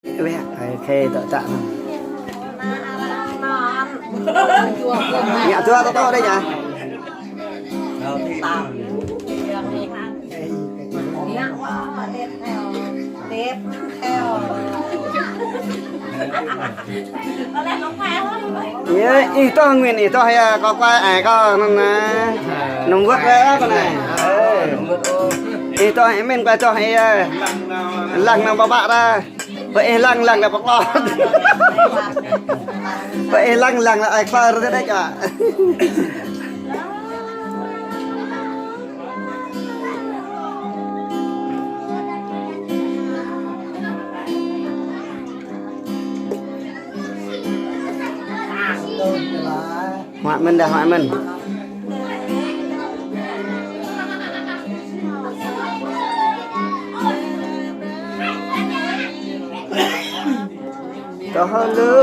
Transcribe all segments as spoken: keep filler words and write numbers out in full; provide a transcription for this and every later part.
Weh, ai, khê tŏ čă. Ngă dua tŏ tŏ đơi ñu. Yơh, ih tŏ Nguyên, ih tŏ yơh, kâo kuai ai kâo anŭn anai. Nŭm wơ̆t wơ̆t kâo anai. Ơ. Ih tŏ ih min kuai tŏ ih yơh. Lăng nao ƀă ƀă ra. Pơ ih lăng lăng lĕ pơklot. Pơ ih lăng lăng lĕ ai klă rơdêh đĕ čă. Huă mơ̆n đah, huă mơ̆n. Tŏ hơlô.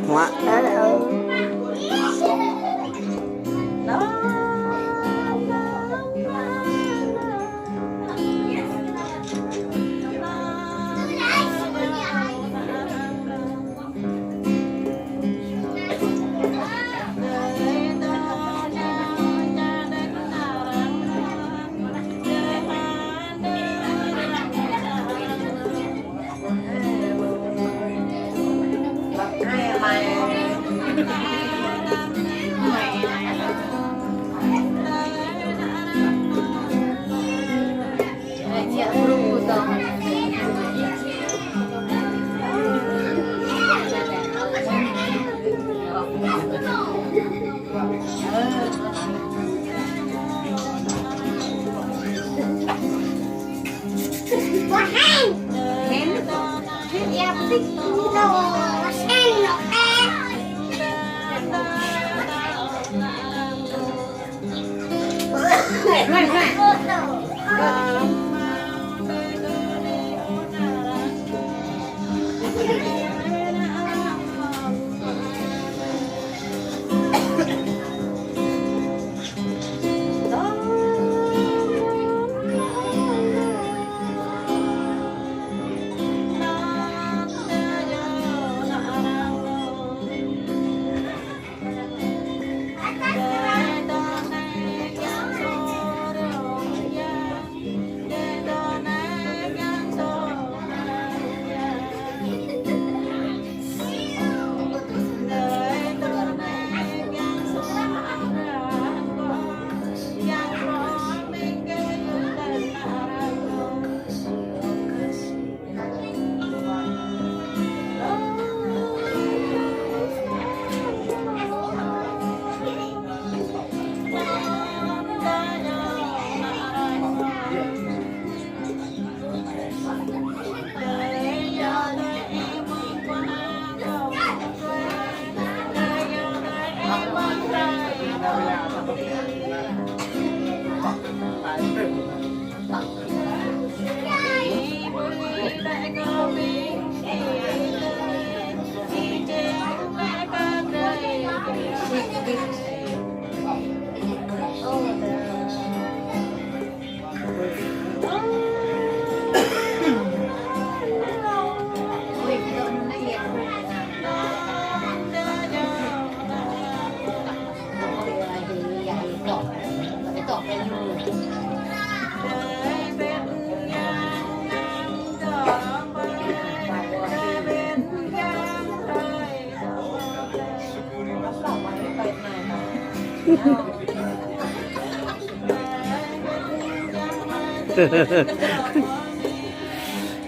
Huă ơ.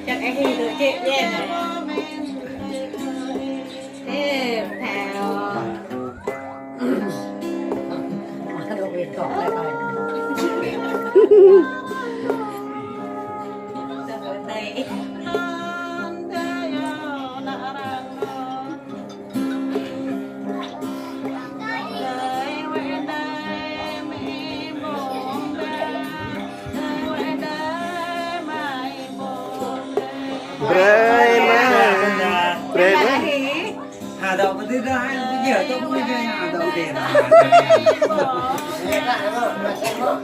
Chắc anh đi được chị nha. Ê, Thảo. Brơi mă. Brơi mă.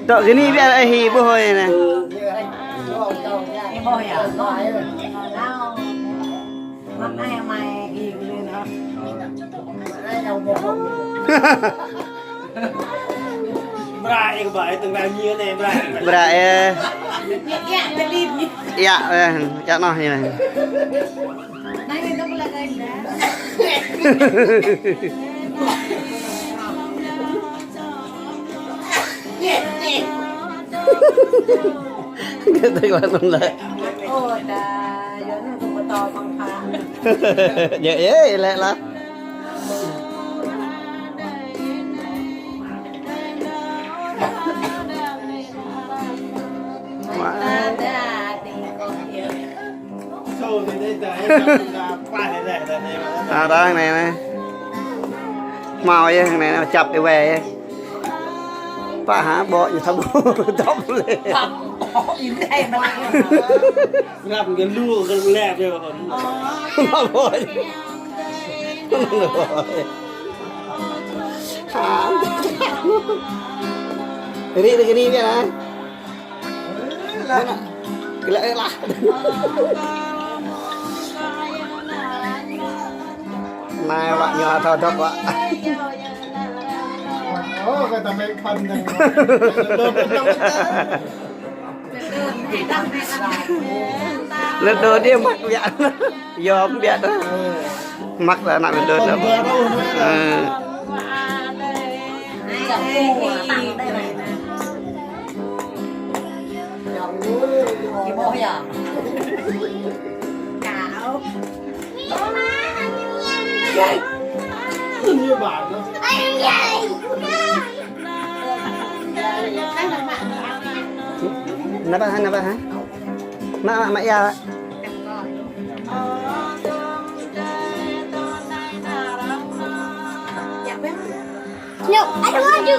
Dŏ gơni biă ơi hi bôh hơi anai. Bra ê. Ia, ê, ia noh anai. Kơ tơlơi anŭn lĕ. Djơ̆ ê lĕ lah. Arăng anai anai. Hmâo yơh, anai anai, čăp ê wai yơh. Pă hă, ƀô̆ ñu thâo ƀô̆, dŏp lĕ. Ngăp kơ lu, kơ lu lĕ yơh. Hmâo ƀô̆. Rĭ rĭ kơ anai biă anai. Glĕ lah. Anai wă ñu thâo dŏp wă. Ơ, kơ ta mĕ khăn dơ̆ng. Lĕ đô đia măk biă. Yom biă dah. Măk lah ană đô đa. Ơ. Nao ƀă hă, nao ƀă hă? Mă, mă, mă, ia. No, I don't want to.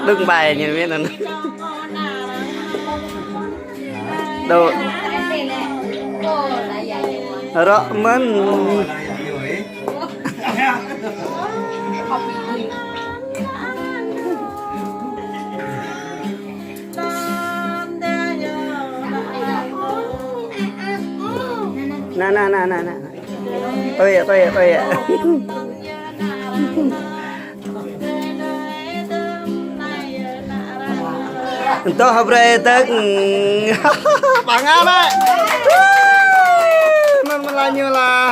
Đừng bài như thế này. Đô. Rŏ mơ̆n. Nă, nă, nă, nă, nă. Tui, tui, tui. Anŭn hơbrơi tơ̆ng. Pơngă anai. Anŭn mơ̆n lah ñu lah.